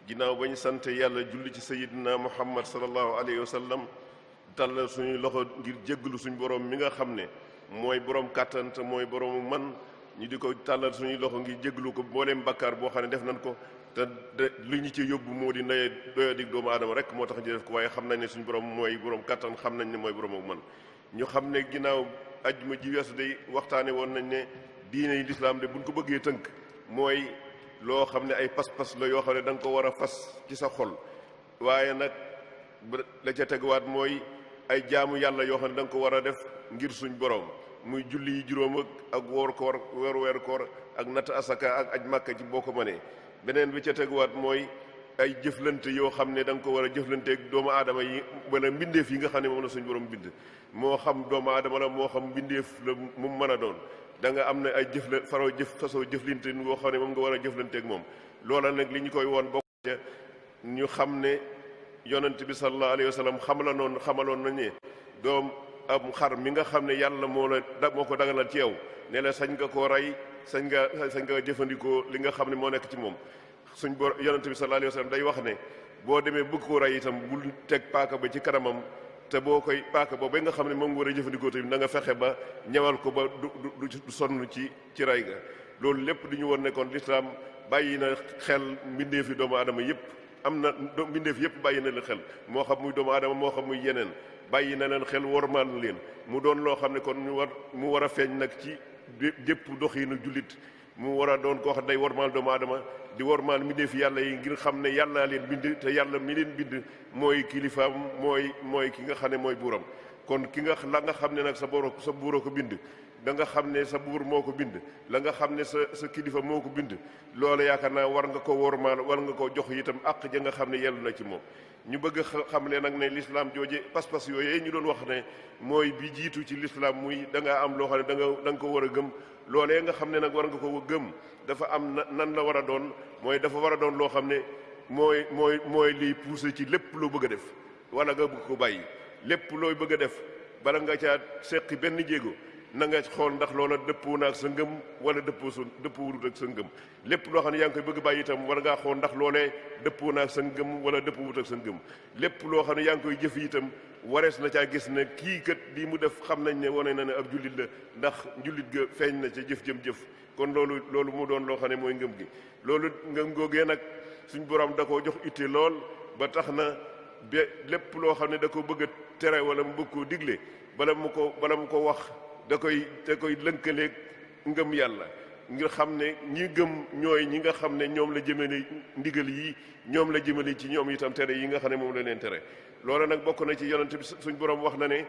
ginnaaw ba ñu sant yàlla julli ci sayidina muhammad sallallahu alayhi wa sallam tàllal suñuy loxo ngir jégglu suñu borom mi nga xam ne mooy borom kàttan te mooy borom man ñu di ko tàllal suñuy loxo ngir jégglu ko mbooleem bakkaar boo xam ne def nañ ko te li ñu ci yóbbu moo di ndeye doyadig doomu aadama rek moo tax ñu def ko waaye xam nañ ne suñu borom mooy borom kàttan xam nañ ne mooy borom ak man ñu xam ne ginnaaw ajjuma ji weesu day waxtaane woon nañ ne diine yi lislaam de buñ ko bëggee tënk mooy loo xam ne ay pas-pas la yoo xam ne da nga ko war a fas ci sa xol waaye nag la ca teguwaat mooy ay jaamu yàlla yoo xam ne da nga ko war a def ngir suñ borom muy julli yi juróom ak woor koor weeru koor ak natt asaka ak aj màkka ci boo ko mënee beneen bi ca teguwaat mooy ay jëflante yoo xam ne da nga ko war a jëflanteeg doomu aadama yi wala mbindeef yi nga xam ne moom la suñ borom bind moo xam doomu aadama la moo xam mbindeef la mu mën a doon da nga am ne ay fasoo jëflante boo xam ne moom nga war a jëflanteeg moom loola nag li ñu koy woon bokk ca ñu xam ne yonent bi sallallahu alayhi wa sallam xamaloon na ne doom am xar mi nga xam ne yàlla moo ko daganal ci yow ne la sañ nga koo rey sañ nga jëfandikoo li nga xam ne moo nekk ci moom suñ yonent bi sallallahu alayhi wa sallam day wax ne boo demee bëgg koo rey itam bul teg paaka ba ci kanamam te boo koy paaka ba nga xam ne moom nga war a jëfandikoo tamit na nga fexe ba ñawal ko ba du sonn ci rey ga loolu lépp di ñu woon ne kon lislaam bàyyi na xel mbindeefi doomu aadama yëpp am na mbindeef yëpp bàyyi na leen xel moo xam muy doomu aadama moo xam muy yeneen bàyyi na leen xel wormaal na leen mu doon loo xam ne kon mu war a feeñ nag ci jëpp doxiinu jullit mu war a doon koo xam day wormaal doomu aadama di wormaal mbindeef yàlla yi ngir xam ne yàllaa leen bind te yàlla mi leen bind mooy kilifaam mooy ki nga xam ne mooy buuram kon la nga xam ne nag sa buur ko bind da nga xam ne sa buur moo ko bind la nga xam ne sa kilifa moo ko bind loolu yaakaar naa war nga ko wormaal war nga ko jox itam àq ja nga xam ne yellu na ci moom ñu bëgg xam ne nag ne l'islam jooje pas-pas yooyu ñu doon wax ne mooy bi jiitu ci l'islam muy da ngaa am loo xam ne da nga ko war a gëm loolee nga xam ne nag war nga ko gëm dafa am nan la war a doon mooy dafa war a doon loo xam ne mooy liy poussé ci lépp loo bëgg a def wala nga bëgg ko bàyyi lépp looy bëgg a def bala nga caa seqi benn jéego na nga xool ndax loola dëppoo na ak sa ngëm wala dëppoowut ak sa ngëm lépp loo xam ne yaa ngi koy bëgg bàyyi itam war ngaa xool ndax loolee dëppoo na ak sa ngëm wala dëppoowut ak sa ngëm lépp loo xam ne yaa ngi koy jëf itam warees na caa gis ne kii kat lii mu def xam nañ ne wane na ne ab jullit la ndax njullit ga feeñ na ca jëf kon loolu mu doon loo xam ne mooy ngëm gi loolu ngëm googee nag suñ borom da koo jox itte lool ba tax na ba lépp loo xam ne da ko bëgg a tere wala mu bëgg koo digle bala mu ko wax da koy lënkaleeg ngëm yàlla ngir xam ne ñi gëm ñooy ñi nga xam ne ñoom la jëmale ndigal yi ñoom la jëmale ci ñoom itam tere yi nga xam ne moom la leen tere loolu nag bokk na ci yonent bi suñ borom wax na ne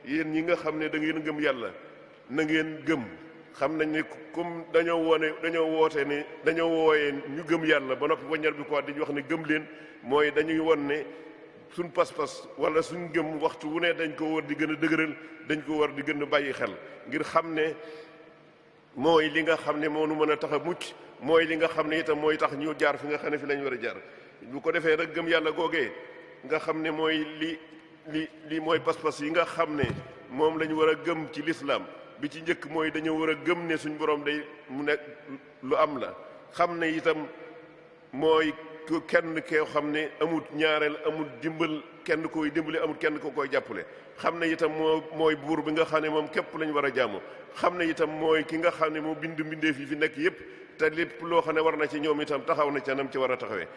yéen ñi nga xam ne da ngeen gëm yàlla na ngeen gëm xam nañ ne comme dañoo woote ne dañoo wooyee ñu gëm yàlla ba noppi waññar bi ko di wax ne gëm leen mooy dañuy won ne suñ pas-pas wala suñ gëm waxtu wu ne dañ ko war di gën a dëgëral dañ ko war di gën a bàyyi xel ngir xam ne mooy li nga xam ne moo nu mën a tax a mucc mooy li nga xam ne itam mooy tax ñu jaar fi nga xam ne fi lañ war a jaar bu ko defee rek gëm yàlla googee nga xam ne mooy li mooy pas-pas yi nga xam ne moom lañu war a gëm ci lislaam bi ci njëkk mooy dañoo war a gëm ne suñ borom day mu nekk lu am la xam ne itam mooy kenn koo xam ne amul ñaareel amul dimbal kenn koy dimbali amul kenn ko koy jàppale xam ne itam mooy buur bi nga xam ne moom képp lañ war a jaamu xam ne itam mooy ki nga xam ne moo bind mbindeef yi fi nekk yépp te lépp loo xam ne war na ci ñoom itam taxaw na ca nam ci war a taxawee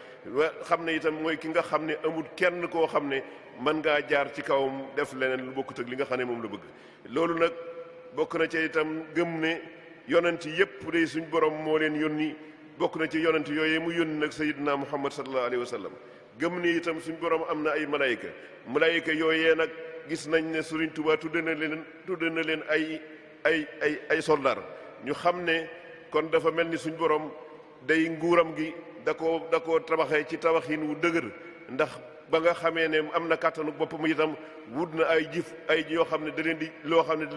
xam ne itam mooy ki nga xam ne amul kenn koo xam ne mën ngaa jaar ci kawam def leneen lu bokkut ak li nga xam ne moom la bëgg loolu nag bokk na ci itam gëm ne yonent yépp day suñ borom moo leen yónni bokk na ci yonent yooyu mu yónni nag sayidina muhammad sallallahu alayhi wa sallam gëm ni itam suñ borom am na ay malayka yooyee nag gis nañ ne Sëriñ Tuubaa tudde na leen ay soldaar ñu xam ne kon dafa mel ni suñ borom day nguuram gi da koo tabaxee ci tabaxin wu dëgër ndax ba nga xamee ne am na kàttanu boppam itam wut na ay yoo xam ne da leen di ñoo xam ne da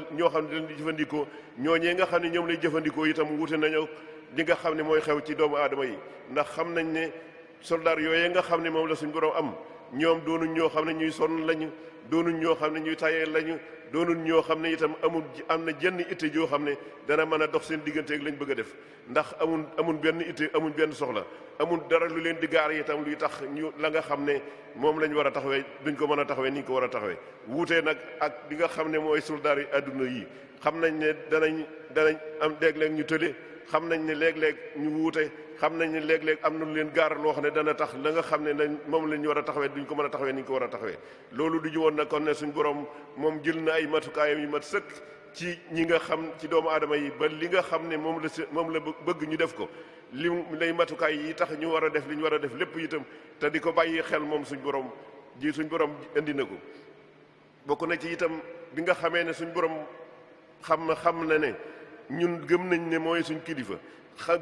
leen di jëfandikoo ñooñee nga xam ne ñoom lay jëfandikoo itam wute nañu li nga xam ne mooy xew ci doomu aadama yi ndax xam nañ ne soldaar yooyee nga xam ne moom la suñ borom am ñoom doonuñ ñoo xam ne ñuy sonn lañu, doonuñ ñoo xam ne ñuy tayeel lañu, doonuñ ñoo xam ne itam am na jenn itte joo xam ne dana mën a dox seen diggante ak lañ bëgg a def, ndax amul benn itte, amul benn soxla, amul dara lu leen di gaar itam luy tax ñu la nga xam ne moom lañ war a taxawee duñ ko mën a taxawee ni ñu ko war a taxawee. wuutee nag ak li nga xam ne mooy soldaar yi àdduna yi, xam nañ ne danañ am léeg-léeg ñu tële, xam nañ ne léeg-léeg ñu wuute, xam nañ ne léeg-léeg am na lu leen gaar loo xam ne dana tax la nga xam ne nañ moom la ñu war a taxawee duñ ko mën a taxawee ni ñu ko war a taxawee. loolu du ji woon nag kon ne suñ borom moom jël na ay matukaayam yu mat sëkk ci ñi nga xam ci doomu aadama yi ba li nga xam ne moom la bëgg ñu def ko, lay matukaay yi tax ñu war a def li ñu war a def lépp itam te di ko bàyyi xel moom suñ borom indi na ko. bokk na ci itam bi nga xamee ne suñ borom xam na ne ñun gëm nañ ne mooy suñ kilifa,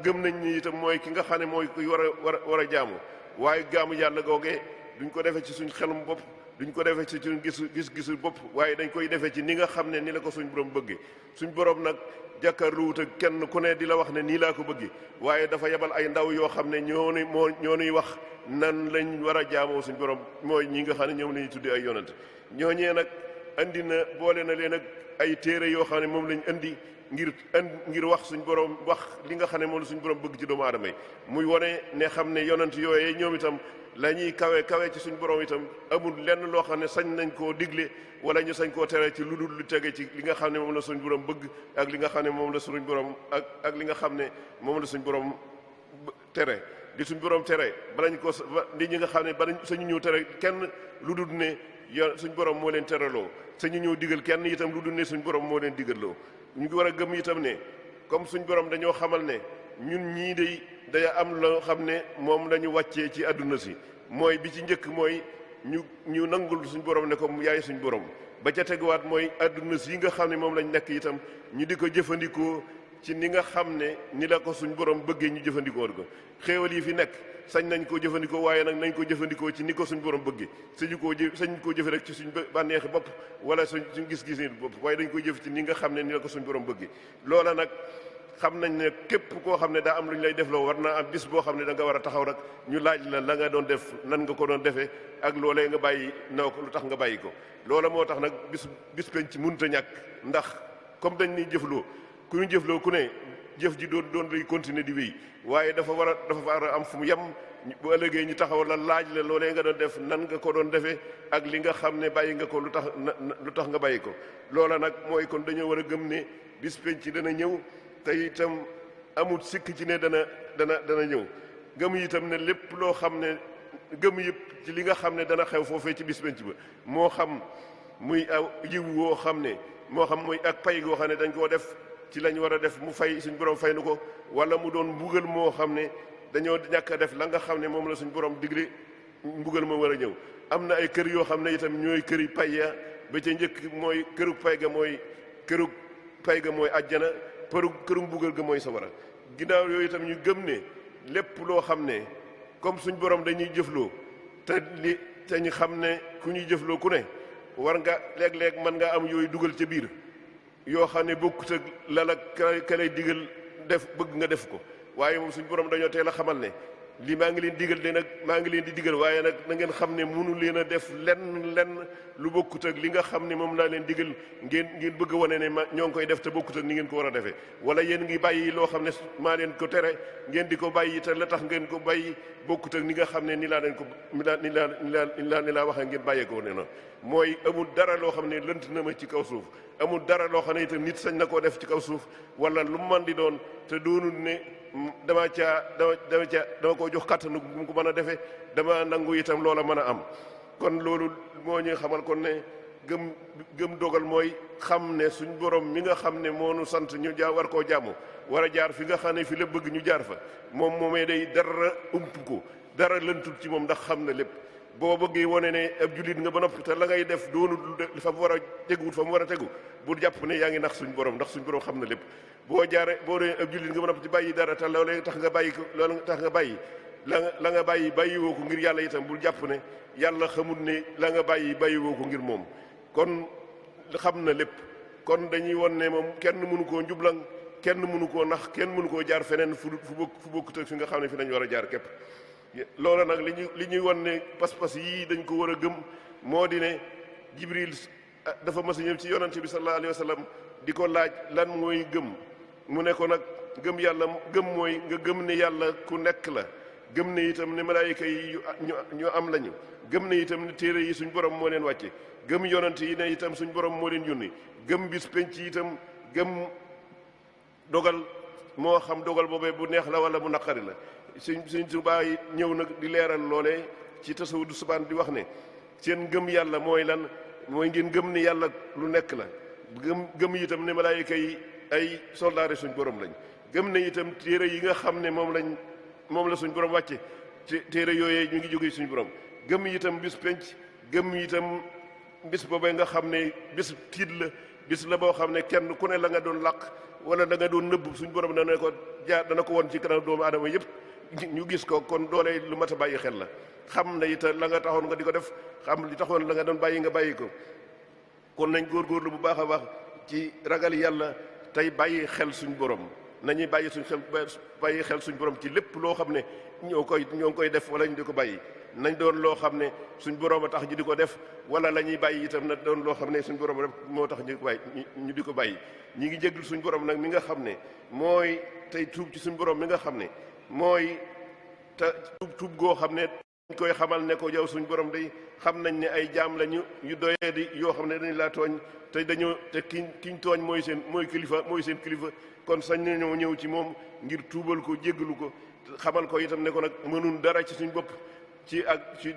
gëm nañ ni itam mooy ki nga xam ne mooy kuy war a jaamu, waaye jaamu yàlla googee duñ ko defee ci suñ xelum bopp, duñ ko defee ci suñ gis-gisu bopp, waaye dañ koy defee ci ni nga xam ne ni la ko suñ borom bëggee. suñ borom nag jàkkaarluwut ak kenn ku ne di la wax ne nii laa ko bëggee, waaye dafa yebal ay ndaw yoo xam ne ñoo nuy wax nan lañ war a jaamoo suñ borom, mooy ñi nga xam ne ñoom la ñuy tuddee ay yonent. ñooñee nag andi na boole na leen ak ay téere yoo xam ne moom lañ andi ngir wax suñ borom wax li nga xam ne moom la suñ borom bëgg ci doomu aadama yi, muy wone ne xam ne yonent yooyee ñoom itam la ñuy kawe ci suñ borom itam amul lenn loo xam ne sañ nañ koo digle wala ñu sañ koo tere ci lu dul lu tege ci li nga xam ne moom la suñ borom bëgg ak li nga xam ne moom la suñ borom ak li nga xam ne moom la suñ borom tere. di suñ borom tere balañ ko li ñi nga xam ne balañ sañu ñëw tere kenn lu dul ne suñ borom moo leen tereloo, sañu ñëw digal kenn itam lu dul ne suñ borom moo leen digalloo. ñu ngi war a gëm itam ne comme suñ borom dañoo xamal ne ñun ñii day am loo xam ne moom la ñu wàccee ci àdduna si, mooy bi ci njëkk mooy ñu nangul suñ borom ne ko yaay suñ borom. ba ca teguwaat mooy àdduna si nga xam ne moom lañ nekk itam ñu di ko jëfandikoo ci ni nga xam ne ni la ko suñ borom bëggee ñu jëfandikoo ko. xéewal yi fi nekk sañ nañ koo jëfandikoo, waaye nag nañ ko jëfandikoo ci ni ko suñ borom bëggee, sañ koo jëfe rek ci suñ bànneexi bopp wala suñ gis-gis ni bopp, waaye dañ koy jëf ci ni nga xam ne ni la ko suñ borom bëggee. loola nag xam nañ ne képp koo xam ne daa am lu ñu lay def loo war naa am bis boo xam ne da nga war a taxaw rek ñu laaj la nga doon def nan nga ko doon defee ak loolee nga bàyyi naw ko lu tax nga bàyyi ko. loola moo tax nag bis penc mënut a ñàkk, ndax comme dañ ni jëfloo ku ñu jëfloo ku ne jëf ji doon lay continuer di wéy, waaye dafa war a am fu mu yem. bu ëllëgee ñu taxaw la laaj la loolee nga doon def nan nga ko doon defee ak li nga xam ne bàyyi nga ko lu tax nga bàyyi ko. loola nag mooy kon dañoo war a gëm ne bis penc dana ñëw te itam amul sikk ci ne dana ñëw. gëm itam ne lépp loo xam ne gëm yëpp ci li nga xam ne dana xew foofee ci bis penc ba, moo xam muy aw yiw woo xam ne moo xam muy ak pay goo xam ne dañ koo def ci lañ war a def mu fay suñ borom fay nu ko, wala mu doon mbugal moo xam ne dañoo ñàkk a def la nga xam ne moom la suñ borom digle mbugal ma war a ñëw. am na ay kër yoo xam ne itam ñooy këri pay ya, ba ca njëkk mooy kërug pay ga mooy àjjana, kërug mbugal ga mooy sawara. ginnaaw yooyu itam ñu gëm ne lépp loo xam ne comme suñ borom dañuy jëfloo te ñu xam ne ku ñuy jëfloo ku ne war nga léeg-léeg mën nga am yooyu dugal ca biir yoo xam ne bokkut ak la ka lay digal def bëgg nga def ko, waaye moom suñ borom dañoo teel a xamal ne lii maa ngi leen digal de nag maa ngi leen di digal, waaye nag na ngeen xam ne mënu leen a def lenn lu bokkut ak li nga xam ne moom laa leen digal ngeen bëgg a wane ne ñoo ngi koy def te bokkut ak ni ngeen ko war a defee. wala yéen ngi bàyyi loo xam ne maa leen ko tere ngeen di ko bàyyi te la tax ngeen ko bàyyi bokkut ak ni nga xam ne ni laa waxee ngeen bàyyee ko ne na. mooy amul dara loo xam ne lënt na ma ci kaw suuf, amul dara loo xam ne itam nit sañ na koo def ci kaw suuf wala lu man di doon te doonul ne dama ko jox kàttanu bu mu ko mën a defee, dama nangu itam loola mën a am. kon loolu moo ñu xamal kon ne gëm dogal mooy xam ne suñ borom mi nga xam ne moo nu sant ñu war koo jaamu, war a jaar fi nga xam ne fi la bëgg ñu jaar fa, moom moomee day dara ump ko, dara lëntul ci moom ndax xam na lépp. boo bëggee wane ne ab jullit nga ba noppi te la ngay def doonul fa mu war a teguwut fa mu war a tegu, bu jàpp ne yaa ngi nax suñ borom, ndax suñ borom xam na lépp. boo dee ab jullit nga ba noppi ci bàyyi dara te loolee tax nga bàyyi ko, loolu tax nga bàyyi la nga bàyyiwoo ko ngir yàlla itam bul jàpp ne yàlla xamul ne la nga bàyyiwoo ko ngir moom. kon xam na lépp, kon dañuy won ne moom kenn mënu koo njublang, kenn mënu koo nax, kenn mënu koo jaar feneen fu bokkut ak fi nga xam ne fi nañ war a jaar képp. loola nag li ñuy won ne pas-pas yii dañ ko war a gëm moo di ne Jibril dafa mas a ñëw ci yonante bi sallallahu alayhi wa sallam di ko laaj lan mooy gëm mu ne ko nag gëm yàlla gëm mooy nga gëm ne yàlla ku nekk la gëm ne itam ne malaayika yi ñu am lañu gëm ne itam ne téere yi suñ borom moo leen wàcce gëm yonante yi ne itam suñ borom moo leen yónni gëm bis penc yi itam gëm dogal moo xam dogal boobee bu neex la wala bu naqari la suñ Tuubaa yi ñëw nag di leeral loolee ci tasawudu subaan di wax ne seen gëm yàlla mooy lan mooy ngeen gëm ne yàlla lu nekk la gëm itam ne malaayika yi ay soldaare suñ borom lañ gëm ne itam téere yi nga xam ne moom la suñ borom wàcce téere yooyee ñu ngi jóge suñ borom gëm itam bis penc gëm itam bis boobee nga xam ne bis tiit la bis la boo xam ne kenn ku ne la nga doon làq wala da nga doon nëbb suñ borom dana ko won ci kanam doomu aadama yëpp ñu gis ko kon doole lu mat a bàyyi xel la xam ne itam la nga taxoon nga di ko def xam li taxoon la nga doon bàyyi nga bàyyi ko kon nañ góorgóorlu bu baax a baax ci ragal yàlla tey bàyyi xel suñ borom nañuy bàyyi xel suñ borom ci lépp loo xam ne ñoo ngi koy def wala ñu di ko bàyyi nañ doon loo xam ne suñ borom a tax ñu di ko def wala la ñuy bàyyi itam na doon loo xam ne suñ borom rek moo tax ñu di ko bàyyi ñi ngi jéggul suñ borom nag mi nga xam ne mooy tey tuub ci suñ borom mi nga xam ne mooy te tuub goo xam ne dañ koy xamal ne ko yow suñ borom day xam nañ ne ay jaam lañu yu doyee di yoo xam ne dañ laa tooñ te kiñ tooñ mooy seen kilifa kon sañ nañoo ñëw ci moom ngir tuubal ko jéggalu ko xamal ko itam ne ko nag mënuñ dara ci suñ bopp ci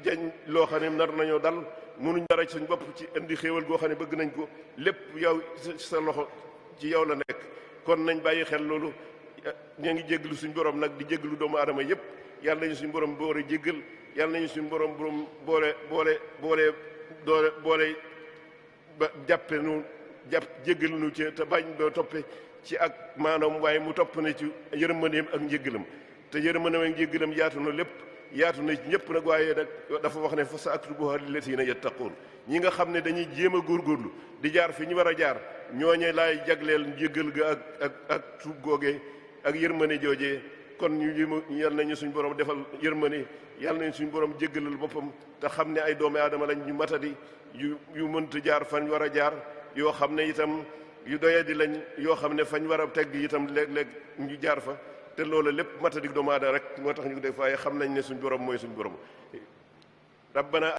jañ loo xam ne nar nañoo dal mënuñ dara ci suñ bopp ci indi xéewal goo xam ne bëgg nañ ko lépp yow sa loxo ci yow la nekk kon nañ bàyyi xel loolu ña ngi jéggalu suñ borom nag di jéggalu doomu aadama yëpp yàlla nañu suñ borom boole jéggal yàlla nañu suñ borom boole ba jàppe nu jéggal nu ci te bañ doo toppe ci ak maanaam waaye mu topp ne ci yërmandeem ak njéggalam te yërmandeem ak njéggalam yaatu na lépp yaatu na ñëpp nag waaye nag dafa wax ne fa sa aktubuha lillazina yattaqun ñi nga xam ne dañuy jéem a góorgóorlu di jaar fi ñu war a jaar ñooñe laay jagleel njéggal ga ak tuub googee ak yërmande joojee kon yal nañu suñ borom defal yërmande yal nañu suñ borom jéggalal boppam te xam ne ay doomi aadama lañ ñu matadi yu mënta jaar fan war a jaar yoo xam ne itam yu doyadi lañ yoo xam ne fañ war a tegg itam léeg-léeg ñu jaar fa te loolu lépp matadik doomu aadama rek moo tax ñu def waaye xam nañ ne suñ borom mooy suñ borom rabbana